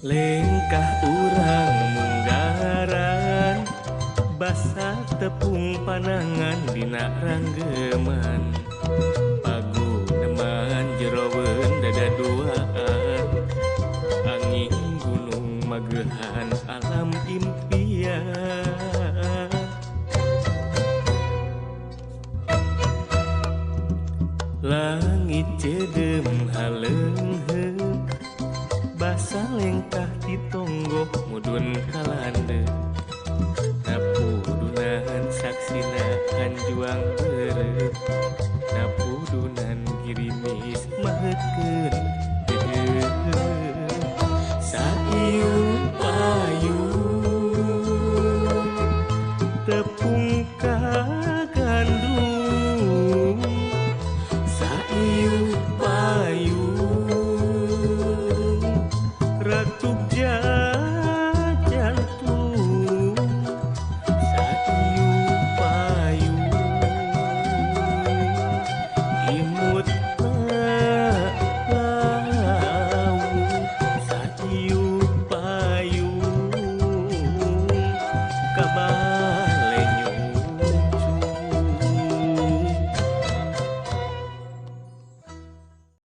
Lengkah urang munggaran basa tepung panangan dina ranggeman paguneman jeroweun dada duaan angin gunung magehan alam impian. Langit cedem haleungheung basa lengkah ti tonggoh mudun kalande napudunan saksina hanjuang beureum napudunan girimis maheutkeun